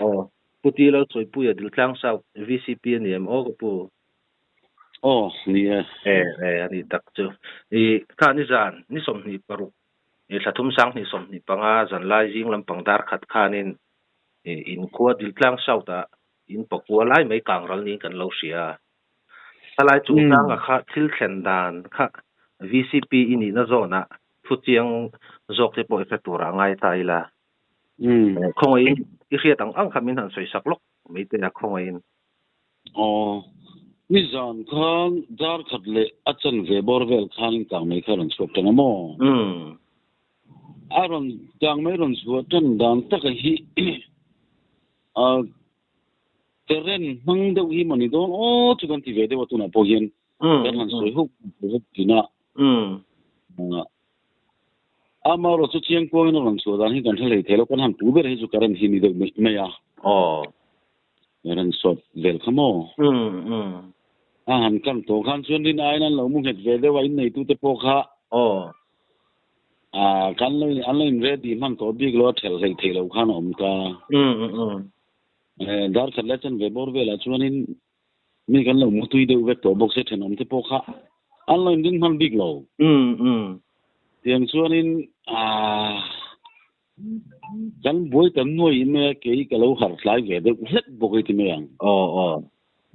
Aw Pu T Lalchawipuia Diltlang South VCP a ni em aw ka pu? Aw ni e. E e a ni tak chu. I kha nizan ni 26 i thla thum 2025 zanlai zing lampang dar khat khanin i inkhua Diltlang South ah in pakua lai mai kang ral niin kan lo hria a. Thalai chungchanga kha thil thlen dan kha VCP i nihna zawnah thu chiang zawk te pawh i hre turah a ngai ta ila. Khawngaihin i hriat ang ang kha min han sawi sak lawk mai teh a khawngaihin. Aw, nizan khan dar khat leh a chanve bawr vel khanin kang mai kha a rawn chhuak tang a maw? A rawn kang mai rawn chhuah tan dan taka hi a Current hmang deuh hi maw ni dawn aw chu kan ti ve deuh a tunah pawh hian kan han sawi huk huk thin a. Amaherawh chu chiang kuangin a rawn chhuah dan hi kan hre hlei thei lo, kan han pu ber hi chu current hi ni deuh mai mai a. Current sawt vel kha maw? A han kan tawh khan chuan rin aiin an lo mu nghet ve deuh a, inneitute pawh kha kan lo an lo in ready hman tawh bik lo a thelh hlei thei lo khan a awm ta. Dar khat leh chanve bawr velah chuanin mi kan lo mutui deuh vek tawh bawk se thenawm te pawh kha an lo inding hman bik lo. Tiang chuanin kan buai tam nuai in mai a kei ka lo harh tlai ve deuh hlek bawk i ti mai ang.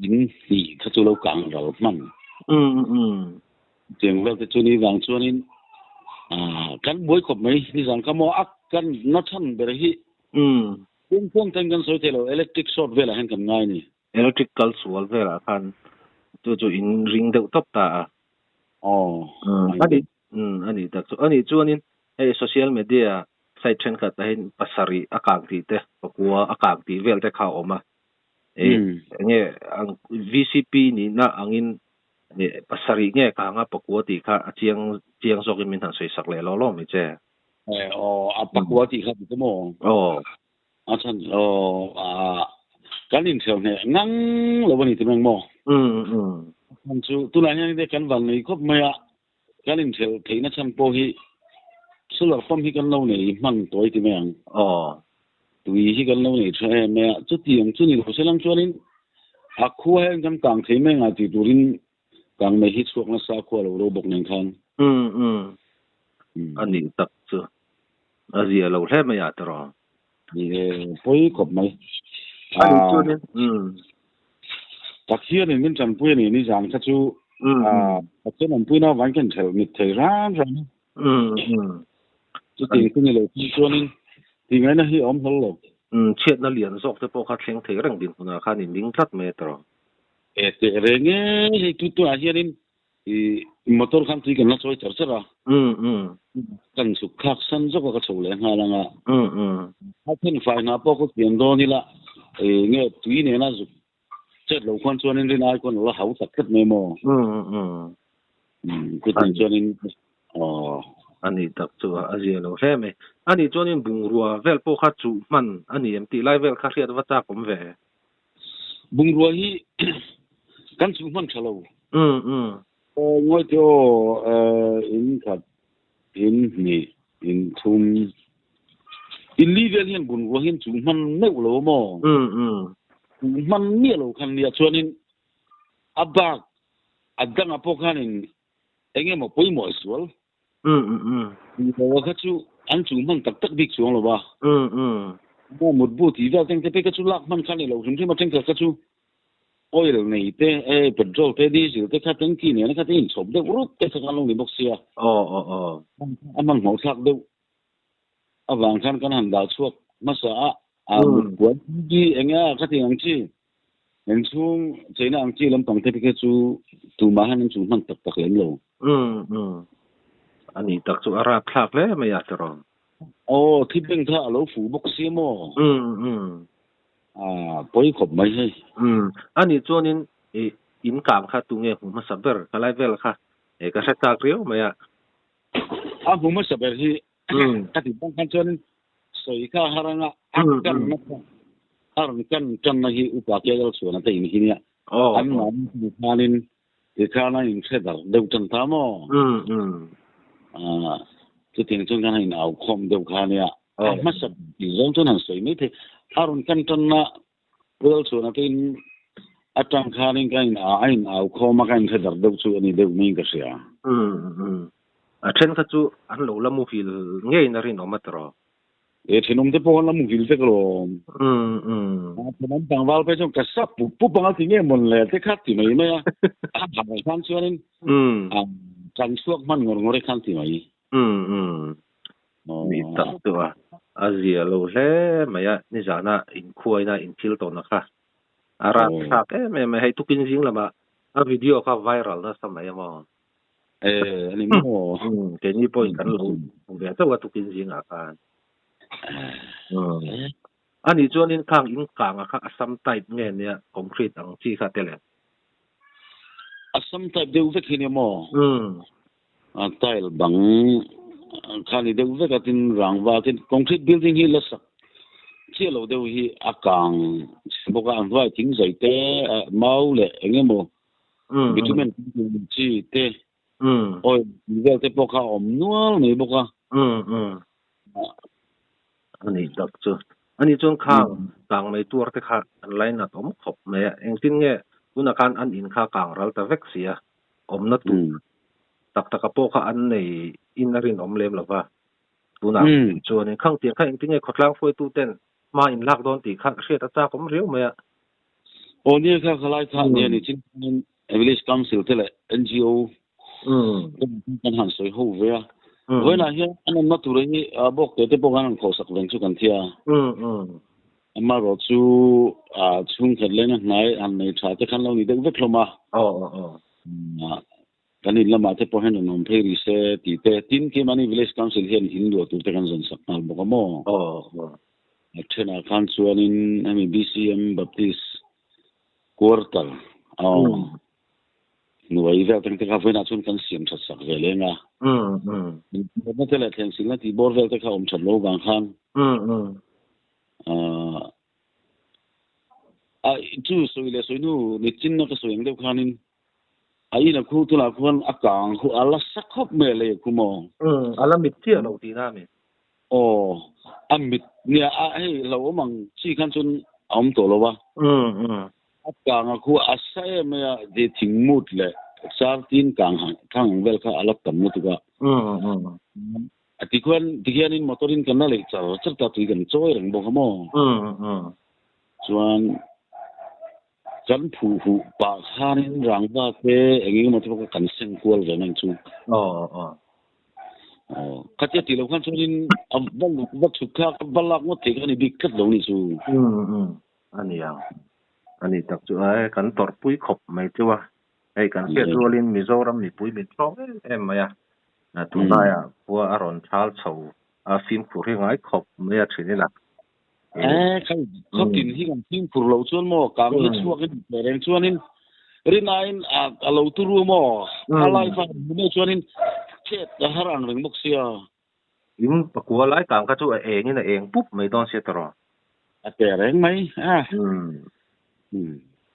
In hnih kha chu lo kang ral hman. Tiang vel te chu ni vang chuanin kan buai khawp mai nizan kha maw a kan na chhan ber hi. Kawng kawng ten kan sawi thei lo, electric short velah hian kan ngai a ni. Electric kal sual velah khan chu chu in ring deuh tawp ta a. Aw. A ni, a ni tak chu. A nih chuanin hei social media site thenkhat ah hian pasarih a kang tih te, pakua a kang tih vel te kha a awm a. Enge ang VCP nihna angin pasarih nge kanga pakua tih kha a chiang chiang zawkin min han sawi sak leh lawh lawh mai che. Eh, aw, a pakua tih kha ti maw? Aw. A chan, aw, a kan inthel hneh ngang lo a ni ti meng maw? Chan chu tunah hian te kan van nei khawp mai a, kan inthel theihna chhan pawh hi solar pump hi kan lo nei hman tawi ti mai ang. Aw. Tui hi kan lo nei tha em mai a, chutiang chu ni lo se lang chuanin a khua hian kan kang thei mai ang a tih turin Kang mai hi chhuak nasa khua lo ro bawk nen khan. Umm umm. A nih tak chu. A zia lo hle mai ah tawrh. Ni e, pawi khawp mai. A nih chuanin umm. Pathianin min tanpui a ni nizan kha chu Pathian awmpuina avangin ka inthelh mit thei ran ran a. Umm umm. Chutiang chu ni lo thung chuanin tih ngaihna hi a awm hlawl lo. Umm chhiatna lian zawk te pawh kha thleng thei reng dinhmunah khan in ding tlat mai a tawrh. E teh reng e, hei tu tunah hianin i motor khan tui kan la chawi char char a. Kan chhuk thlak san zawk a ka chho leh nghal ang a. A then fai hna pawh ka kian dawn ila e nge tui nena zuk chet lo khuan chuanin rin ai khuan a la hau tak tlat mai maw. Chutiang chuanin aw. A nih tak chu a zia lo hle mai. A nih chuanin bungrua vel pawh kha chuh hman a ni em tih lai vel kha hriat va chak awm ve. Bungrua hi kan chhung hman tha lo. Ngawi teh aw, in khat, in hnih, in thum, in li vel hian bungrua hi an chhung hman meuh lo maw? Chhung hman miah lo khan nia chuanin a bak a dangah pawh khanin eng emaw pawimawh sual Mipa kha chu an chung hman tak tak bik chuang lo va. Maw mutbu tih vel teng te phei kha chu lak hman kha ni lo hrim hrim a thenkhat kha chu oil nei te eh petrol te diesel te kha tanky nena kha te inchhawp deuh rup te kha kan lo ni bawk sia. A hmanhmawh thlak deuh avang khan kan han dah chhuak hmasa a, a mutbuai hi eng nge a kha tih ang chi inchhung cheina ang chi lampang te phei kha chu tumah hian an chung hman tak tak lem lo. A nih tak chu a rap thlak hle mai a tiraw. Aw, thi beng kha a lo fuh bawk si maw? A pawi khawp mai hei. A nih chuanin i in kang kha tunge hmu hmasa ber ka lai vel kha ka hre chak riau mai a. A hmu hmasa ber hi ka ti bawk khan chuanin sawi kha a har anga a kanna kha a rawn kan tanna hi upa ke lal chhuan ate in hi nia an mahni hmu khanin tikhan a inhre darh deuh tan ta maw chutiang chuan khan a in au khawm deuh kha nia a hmasa tih zawng chuan han sawi mai thei. Arun kan tan na pul chu na tin atang khanin ka in a ain au khoma ka in thadar deuh chu ani deuh mai ka sia. A then kha chu an lo la mu hil ngei na rin awm atro. E thenum te pawh la mu hil te klom. Thenum tangwal pe chu ka sap pu pu panga ti nge mon le te khat ti mai mai a. A ha khan chuanin a kan chuak man ngor ngore khan ti mai. Mi tak chu a a zia lo hle mai a ni zana in khuaina in thil to na kha a rat thlak em em hei tukin zing lama a video kha viral na sa mai amo. Ani mo. Ke ni point kan lo ve chawa tukin zing a khan. Ani chuanin khang in kanga kha Assam type nge nia concrete ang chi kha tele. Assam type deuh vek hi ni mo. A tile bang khani deuh vek atin rangwa tin concrete building hi la sak chi lo deuh hi akang boka an vai thing zai te mau le engemaw bitumen chi te oi vel te pawh kha awm nual mai bawk a. Ani tak chu ani chuan khang kang mai tur te kha an line at awm khawp mai a engtin nge tuna khan an in kha kang ral ta vek sia awm na tu tak taka pawh kha an nei in a rin awm lem lova tuna chuan in khang tiang kha engtin nge khawtlang hruai tu ten ma in lak dawn tih kha hriat a chak awm riau mai a. O ni kha khalai kha ni ani chin village council te le NGO kan han soi ho ve a voina hian an na tur hi bok te te pawh an kho sak veng chu kan thia. Ama ro chu a chung khat le na hnai an nei tha te khan lo ni deuh vek hlawm a. Kan in lama te pawh hian an awm phei ri se ti te tin ke mani village council hian in luah tur te kan zawn sak nghal bawk a maw. A thena khan chuanin hemi BCM Baptist quarter nuai vel tang te kha voina chun kan siam that sak ve lenga. Na te le thleng sil na ti bor vel te kha awm that lo wang khan. A chu soi le soi nu ni chin na ka soi ang deuh khanin a ina khu tu la khuan a kang khu ala sakhop me le khu mo. Ala mit chia lo ti na mi. O a mit nia a hei lo mang chi khan chun awm to lo wa. A kang a khu a sa em a de thing mut le sar tin kang hang khang vel kha alak tam mu tu ka. A ti khuan ti hian in motorin kan na le char char ta tui kan choi reng bawk mo. Chuan kan phu hu pa khanin rangwa te engeng mo te kan seng kual ve nang chu. Khatia ti lo khan chuanin a va va thuk kha va lak ngawt thei kha ni bik tlat lo ni chu. Ani ang ani tak chu ai kan tor pui khawp mai chu a hei kan hriat rualin Mizoram mipui min thawng em em mai a na tunlaia khua a rawn thal chho a fimkhur hi ngai khawp mai a thin ila. Khai khawp tin hi kan fimkhur lo chuan maw kang hi chhuak in reng chuanin rinain a lo turu maw a lai fa mu chuanin chet a har ang reng bawk sia. In pakua lai kang kha chu a eng in a eng pup mai dawn sia tawh. A te reng mai a.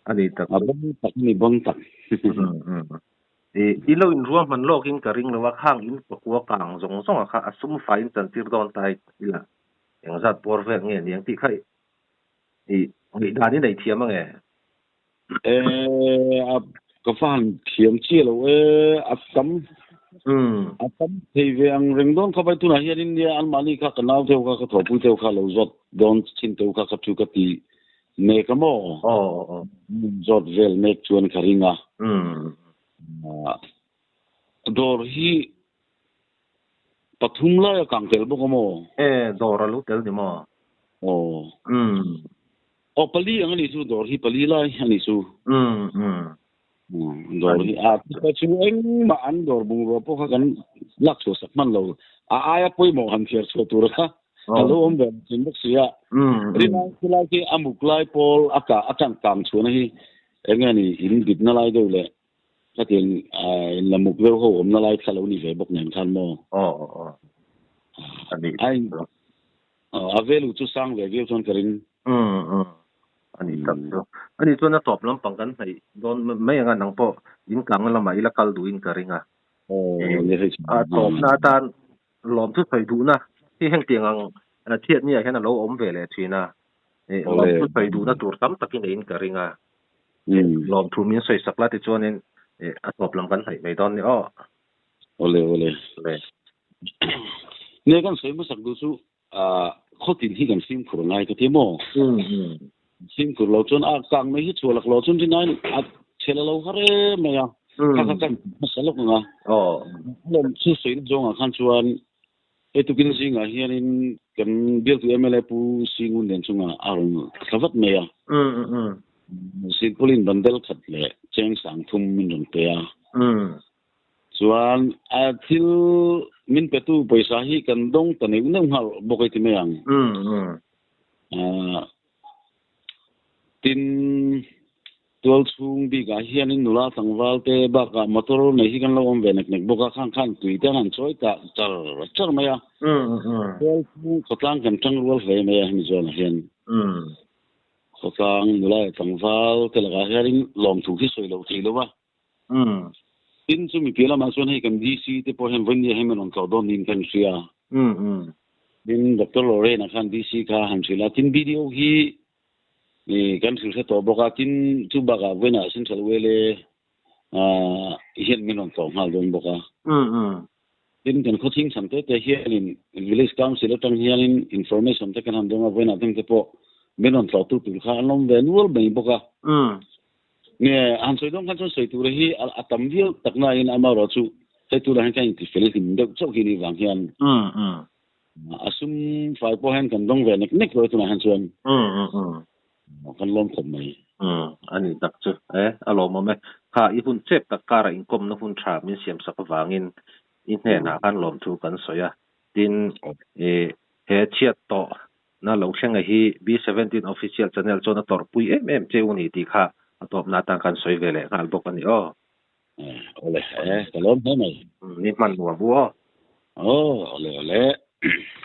Ani tak a bon tak ni bon tak. I lo in ruam man lawkin ka ring lo a khang in pakua kang zawng zawng a kha a sum fa in chan tir dawn tai ila engzat bawr vel nge niang tih kha i ngai dan in nei thiam ange. A ka fan thiam chi lo a tam a tam thei ve ang reng dawn kha bai tuna hian India an mani kha ka nau theu kha ka thopui theu kha lo zot dawn chin teu kha ka thu ka ti me ka mo. Zot vel mek chuan ka ringa. Dor hi pathum lai a kang tel bawk mo. Dor a lo tel ni mo. O pali ang ani chu dor hi pali lai ani chu. Dor hi a ka chu eng ma an dor bung ro po kha kan lak chu sak man lo a aya poi mo han thiar chu tur kha alo om be chin bok sia. Ri na lai ki amuk lai pol aka atang kang chu na hi eng ani in bit na lai deuh le ka tin in lamuk vel ho om na lai kha lo ni ve bok nen khan mo. Ani ai a velu chu sang ve ge chon karin. Ani tak chu ani chuan a tawp lampang kan hei dawn mai anga nang pawh in kang lama ila kal duin ka ringa. A tawp na tan lawm chu thei duh na hi heng tiang ang thiat ni ah hian a lo awm ve leh thin a. Lawm thu sawi duhna tur tam takin eiin ka ring a. Lawm thu min sawi sak la tichuanin a tawp lam kan hnaih mai dawn ni aw. Awle awle. Nge kan sawi hmasak duh chu khawtin hi kan fimkhur ngai ka ti maw? Fimkhur lo chuan a kang mai hi chhuah lak lo chuan rinai a chhe la lo har em mai a. Kha kha kan hmasa lawk ang a. Lawm chu sawina zawngah khan chuan Hei tukin zingah hianin kan bialtu mla Pu Singun nen chungah a rawn thla vat mai a. Silpauline bandel khat leh cheng sang thum min rawn pe a. Chuan a thil min petu pawisa hi kan dawng ta neuh neuh nghal bawk ei ti mai ang. Tin, Tual chhung bikah hianin nula tlangval te bakah motor nei hi kan lo awm ve nek nek bawk a, khang khan tui te an han chawi ta char char mai a. Tual chhung khawtlang kan tang rual hle mai a hemi zawnah hian. Khawtlang nula leh tlangval te lakah hianin lawmthu khi sawi loh theih lo va. Tin chu mipi lamah chuan hei kan DC te pawh hian vawinia hemi rawn tlawh dawn niin kan hria. Tin Doctor Lorraine-a khan DC kha han hrilh a, tin BDO hi Kan thil hre tawh bawk a, tin chu bakah vawiinah Central Wele hian min rawn tlawh nghal dawn bawk a. Tin kan khawchhing chhan te te hianin Village Council atang hianin information te kan han dawng a, vawiinah teng te pawh min rawn tlawhtu tur kha an awm ve nual mai bawk a. Nge han sawi dawn khan chuan sawi tura hi a tam viau tak nain amaherawhchu hei tunah hian kan intifel hlim deuh chauh hi ni vang hian A sum fai pawh hian kan dawng ve nek nek lo tunah hian chuan kan lawm khawp mai. A ni tak chu e, a lawmawm e. Kha i hun chep tak karah inkawmna hun tha min siam sak avangin i hnenah khan lawmthu kan sawi a. Tin, i he chhiat tawh na lo thlenga hi B17 Official Channel chuan a tawrhpui em em che u ni tih kha a tawpna atan kan sawi ve leh nghal bawk a ni aw. Awle, ka lawm hle mai. Ni hman nuam u aw. Aw, awle awle.